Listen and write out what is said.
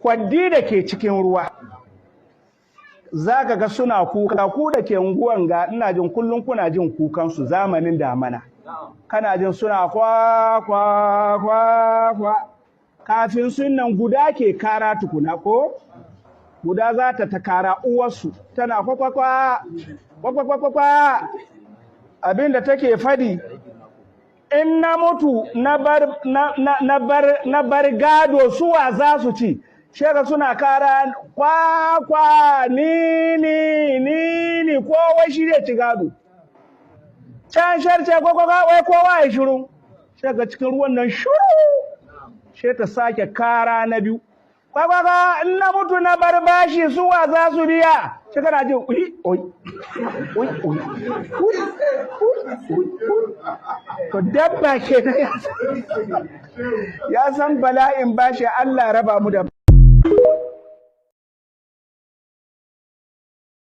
Kwaddi da ke cikin ruwa za ka ga suna kuka. Ku da ke unguwan ga, ina jin kullum kuna jin kukansu zamanin damana. Kana jin suna kwa kwa kwa kwa. Kafin sunan guda ke kara tukuna, ko guda za ta kara, uwarsu tana kwa kwa kwa kwa kwa kwa kwa. Abinda take fadi, in na mutu na bar na, bar na bar gado, suwa za su ci? Shega suna kara kwa kwa, ni ni ni ni, kowa shi zai ci gado. Can sharce kwa kwa, wai kowa ya shiru. Shega cikin ruwan nan shiru. She ta sake kara na biyu, kwa kwa kwa, in na mutu na bar bashi, suwa za su biya? Shi kana jin ui oi ui ui ui ui ui. To, dabba ke ya san bala'in bashi. Allah raba mu da